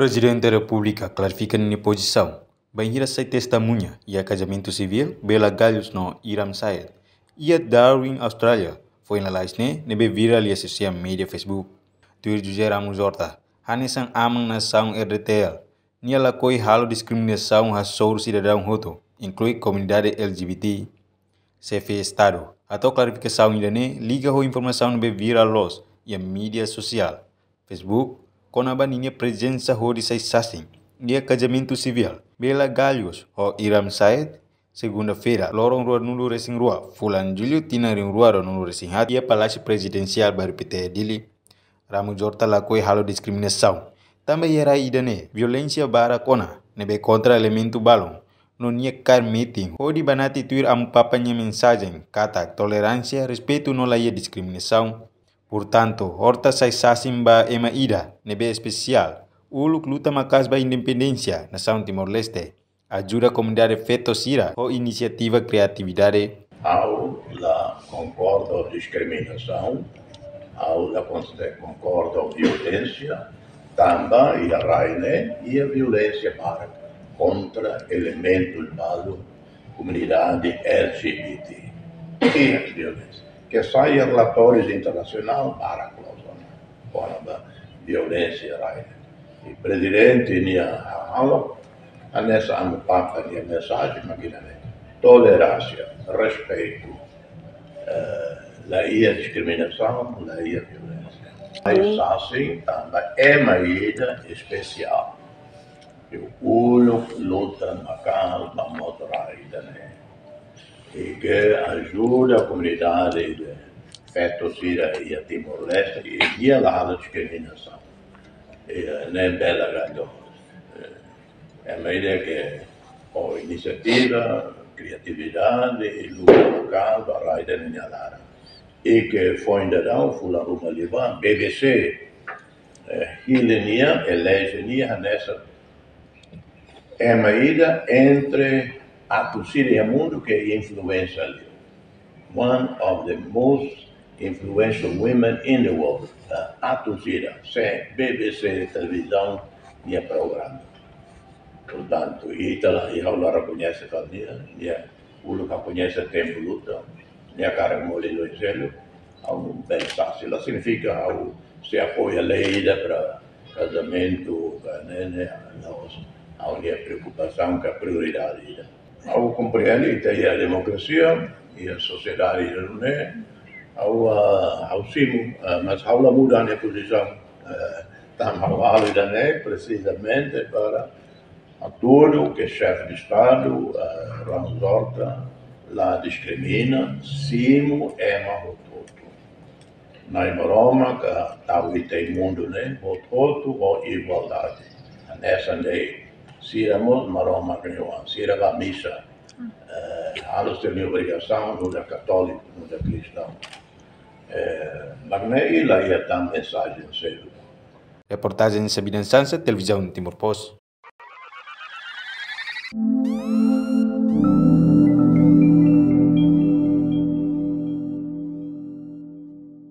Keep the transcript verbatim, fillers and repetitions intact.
Prezidente Repúblika klarifika ninia pozisaun bainhira sai testemuña iha kazamentu sivíl Bella Galhos no Iram Said iha Darwin, Austrália, foin lalais ne'e, ne'ebé virál iha sosiál média Facebook. Tuir José Ramos Horta, hanesan aman nasaun R D T L, nia lakohi halo diskriminasaun hasoru sidadaun hotu, inklui komunidade L G B T. Xefe Estadu hato'o klarifikasaun ida-ne'e liga ho informasaun ne'ebé virál loos iha média sosiál Facebook kona-ba ninia prezensa hodi sai sasin iha kazamentu sivíl Bella Galhos ho Iram Said, segunda-feira, loron ruanulu-resin-rua fulan Jullu, tinan rihun rua ruanulu-resin-haat, iha Palásiu Prezidensiál Bairru Pité, Dili. Ramos Horta lakohi halo diskriminasaun tanba iha rai ida-ne'e violénsia barak ona ne'ebé kontra elementu balun, no nia kaer metin hodi banati tuir Amu Papa nia mensajen katak toleránsia, respeitu no laiha diskriminasaun. Portantu, Horta sai sasin ba ema ida ne'ebé espesiál, uluk luta maka'as ba independénsia nasaun Timor-Leste, ajuda komunidade feto sira ho inisiativa kriatividade. Ha'u la konkorda ho diskriminasaun, ha'u la konse-, konkorda ho violénsia, tanba iha rai ne'e iha violénsia barak kontra elementu balun komunidade L G B T. Iha violénsia. Ke sai relatórius internasionál barak loos ona kona-ba violénsia rai ne'e. I Prezidente nia hahalok, hanesan Amu Papa nia mensajen mak ida-ne'e: toleránsia, respeitu, eh, laiha diskriminasaun, laiha violénsia. Sai sasin tanba ema ida espesiál, uluk luta maka'as ba moto rai ida-ne'e, i ke ajuda komunidade feto sira iha Timor-Leste, i nia la halo diskriminasaun. I, eh, ne'e Bella Galhos, eh, ema ida ke ho inisiativa, kriatividade, i luta maka'as ba rai ida-ne'e nia laran. I ke foin daudaun, fulan ruma liubá, B B C, eh, hili nia, eleje nia hanesan ema ida entre atus sira iha mundu ke influensia liu. One of the most influential women in the world. Eh, atus sira, se B B C televizaun nia programa. Portantu, ita la, i ha'u la rekoñese fali nia, nia uluk ha'u koñese tempu luta, nia karik moris iha Loin Seluk, ha'u bele sasin. La signifika ha'u sei apoia lei ida para kazamentu, ka ne'e, ne'e, la'ós ha'u-nia preokupasaun ka prioridade ida. Ha'u komprende ita iha demokrasia, iha sosiedade ida-ne'e, ha'u, ah, ha'u simu, ah, mas ha'u la muda ha'u-nia pozisaun, eh, tanba ha'u halo ida-ne'e presizamente para hatudu ke Xefe de Estadu, eh, Ramos Horta, la diskrimina, simu ema hotu-hotu. Na'i Maromak tau ita iha mundu ne'e hotu-hotu ho igualdade. Hanesan de'it, sira mós Maromak nia oan, sira bá misa, eh, halo sira-nia obrigasaun, nu'udar katóliku, nu'udar kristaun. Eh, mak ne'e, i laiha tan mensajen seluk. Reportajen Sabidan Sansa, Televizaun Timor Post.